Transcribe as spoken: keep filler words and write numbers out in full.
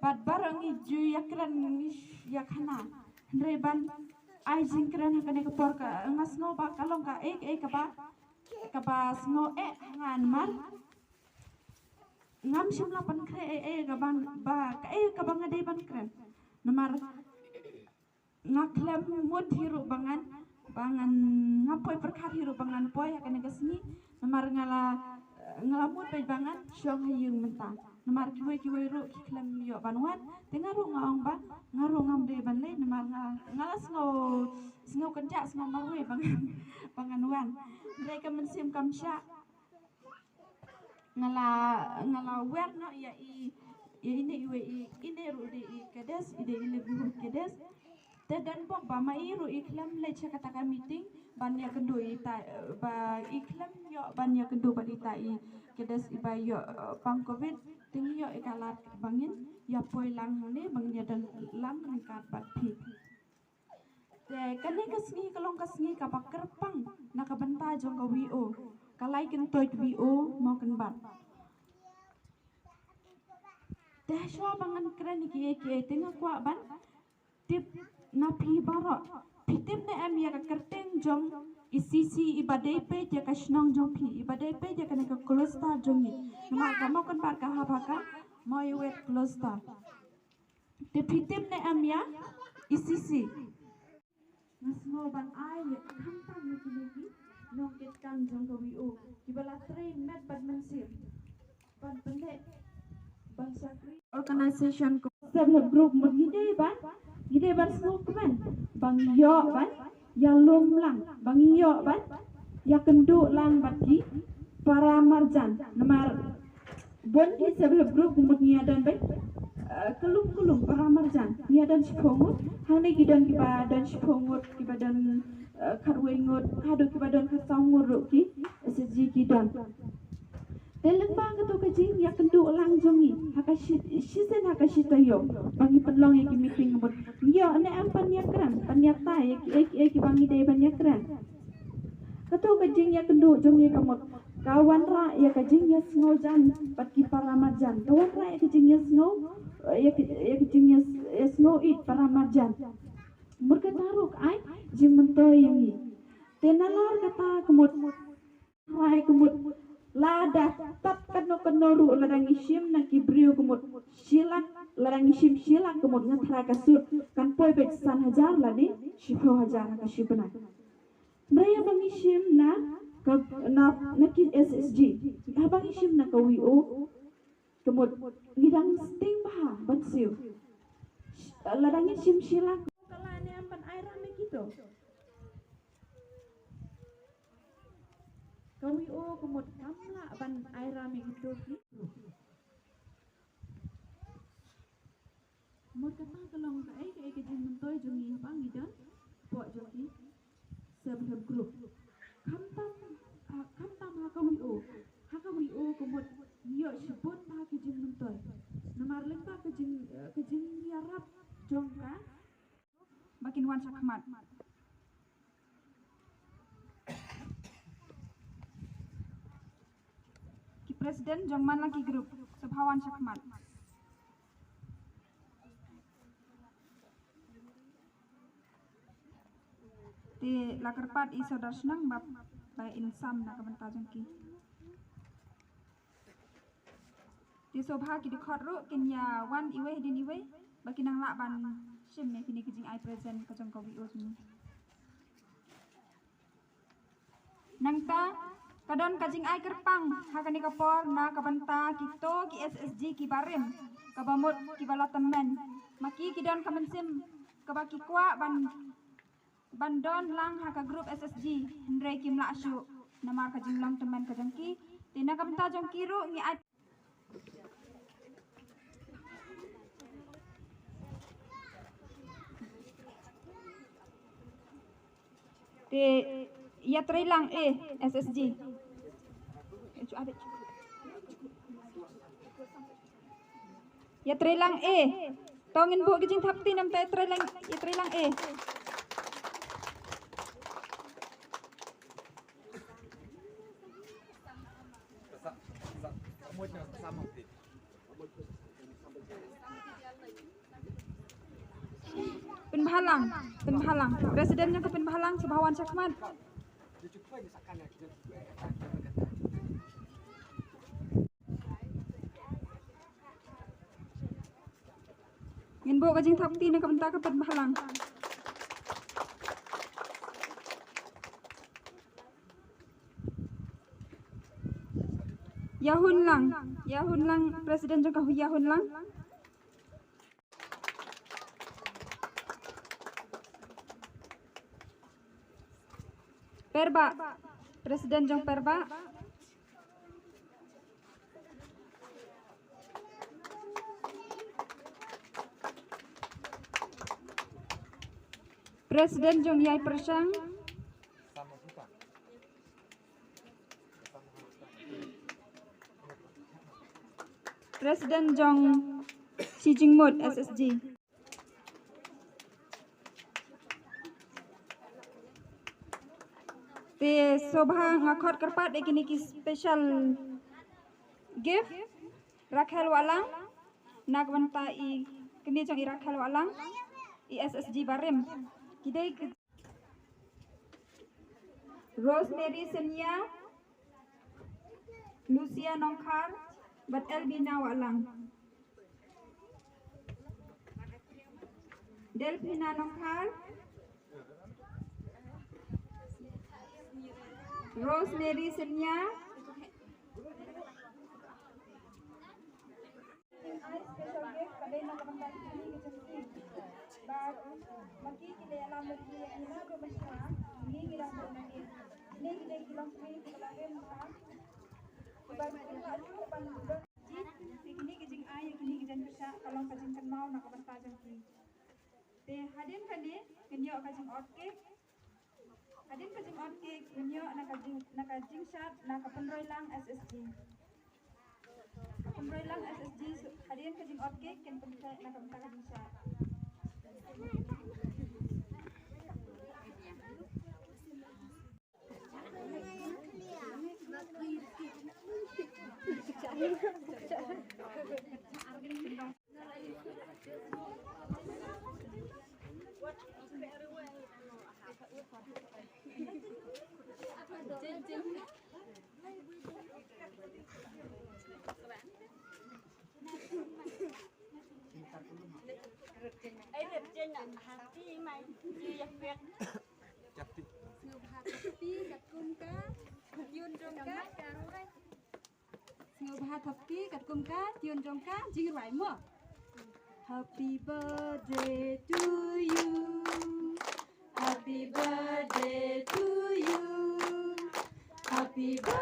Bad baroh ngi ju ïakren ngi ïakhana. Hynrei ban ai jingkren ha kane ka por ka nga sngew ba ka long kaei kaei kaba kaba sngew eh ha nga namar ngam shym la pynkhreh ei ei kaba ba kaei kaba nga dei ban kren. Namar nga khlem mut hi ruh ba ngan ba ngan nga poi pyrkhat hi ruh ba ngan poi ha kane ka sngi. Namar nga la nga la mut beit ba ngan shong ha ïing mynta. Namar kiwei kiwei ruh ki khlem ïoh ban wan. Te nga ruh nga ong ba nga ruh ngam dei ban leh namar nga nga la sngew sngew kynjah sngew marwei ba ngan ba ngan wan. Hynrei ka mynsiem kam shah. Nga la nga la wer noh ïa i ïa ine iwei i ine ruh dei i cadets i dei i livelihood cadets. Te don bok ba ma i ruh i khlem leit sha kata ka meeting ban ïakynduh ita ba i khlem ïoh ban ïakynduh bad ita i cadets iba ïoh eh, pang covid. Te ngi ïoh i ka lad ba ngin ïa poi lang hangne ba ngin ïa don lang ryngkat bad phi. Te kane ka sngi ka long ka sngi kaba kyrpang na ka bynta jong ka V O. Ka lai kyntoit V O Mawkynbat. Te shuwa ba ngan kren ïa kiei kiei te nga kwah ban tip na phi baroh. Phi tip ne em ïa ka kyrteng jong i C C iba dei peit ïa ka shnong jong phi iba dei peit ïa kane ka cluster jong ngi. Namar ka Mawkynbat ka hap ha ka Mawïawet cluster. Te phi tip ne em ïa i C C. Nga sngew ban ai ïa khamtam ïa kine ki nongkitkam jong ka V O kiba la trei met bad mynsiem ban pyndep ban shakri. Organization ko self help group mut ngi dei ban ngi dei ban sngewkmen ba ngi ïoh ban ïalum lang ba ngi ïoh ban ïakynduh lang bad ki para marjan. Namar bun ki self help group ka mut ngi ïa don beit eh, ka lum ka lum para marjan ngi ïa don shiphew ngut. Hangne ki don kiba don shiphew ngut kiba don eh, khatwei ngut haduh kiba don khatsaw ngut ruh ki S H G ki don. Te lyngba kato ka jingïakynduh lang jong ngi ha ka shi- shisien ha ka shi taïew ba ngi pynlong ïa ki meeting ka mut ngi ïoh ne em ban ïakren ban ïatai ïa kiei kiei kiba ngi dei ban ïakren. Kato ka jingïakynduh jong ngi ka mut ka wanrah ïa ka jingïasngew jan bad ki para marjan ka wanrah ïa ka jingïasngew ïa ka ïa ka jingïasngew ïeit para marjan. Mut kata ruh ka ai jingmyntoi ïa ngi. Te nalor kata ka mut rai ka mut lada tat kano kano ruh lada ngi shim na ki briew ka mut shilak lada ngi shim shilak ka mut nga tharai ka sut kan poi beit san hajar lane shiphew hajar ha ka shi bnai. Hynrei haba ngi shim na ka na na ki S H G haba ngi shim na ka V O ka mut ngi dang sting bha ban siew. Lada ngi shim shilak ka la ne am ban ai ram ne kito. Ka V O ka mut kam lah ban ai ram ne kito ki. Mut kata ka long kaei kaei ka jingmyntoi jong ngi haba ngi don hapoh jong ki self help group. Khamtam ah, khamtam ha ka V O ha ka V O ka mut ngi ïoh shibun bha ki jingmyntoi. Namar lyngba ka jing eh, ka jingïarap jong ka ba kin wan shakhmat. Ki president jong man la ki group sngewbha wan shakhmat. Te la kyrpad i sawdar shnong ba ba in sam na ka bynta jong ki. Te sngewbha ki dkhot ruh kin ïa wan iwei hadien iwei ba kin nang lah ban shim ïa kine ki jingai present ka jong ka V O jong ngi. Nangta ka don ka jingai kyrpang ha kane ka por na ka bynta kito ki S H G ki barim kaba mut kiba la tymmen. Ma ki ki don ka mynsiem kaba ki kwah ban ban don lang ha ka group S H G hynrei kim lah shuh namar ka jinglong tymmen ka jong ki. Te na ka bynta jong ki ruh ngi ai Te ïa trei lang eh S S G. Ïa trei lang eh. To ngin buh ki jingthap ti nam te ïa trei lang ïa trei lang eh. Pynbhalang, Pynbhalang. President jong ka Pynbhalang, sngewbha wan shakhmat. Ngin buh ka jingthap kti na ka bynta ka Pynbhalang. Ïahunlang, Ïahunlang, President jong ka Ïahunlang. Perbah, President jong Perbah. President jong Ïai Persang. President jong Shijingmut S S G. Te sngewbha nga khot kyrpad ïa kine ki special gift, Rakhel Wahlang, na ka bynta i kmie jong i Rakhel Wahlang, i S S G barim. Ki dei ki Rosemary Senia, Lucia Nongkhar, bad Elvina Wahlang. Delphina Nongkhar, Rosemary Senia, Ai special gift ka dei na ka bynta kine ki jong ki. Bad ma ki ki dei alam ma ki ïa ki na ka bynta kine ki dang don na ki. Kine ki dei ki long kmie ki ba la rim ka. Bad ki ba shu ban don. Kine ki jingai ïa kine ki jingpyrshah ka long ka jingkynmaw na ka bynta jong ki. Te hadien kane ngin ïoh ka jingot cake. Hadien ka jingot cake ngin ïoh na ka jing, na ka jingshad na ka Pynroilang S S G. Ka Pynroilang S S G, hadien ka jingot cake kin pyntheh na ka bynta ka jingshad. Sngewbha thap kti katkum ka tune jong ka. Sngewbha thap kti katkum ka tune jong ka jingrwai mo. Happy birthday to you. Happy birthday to you. Happy birthday.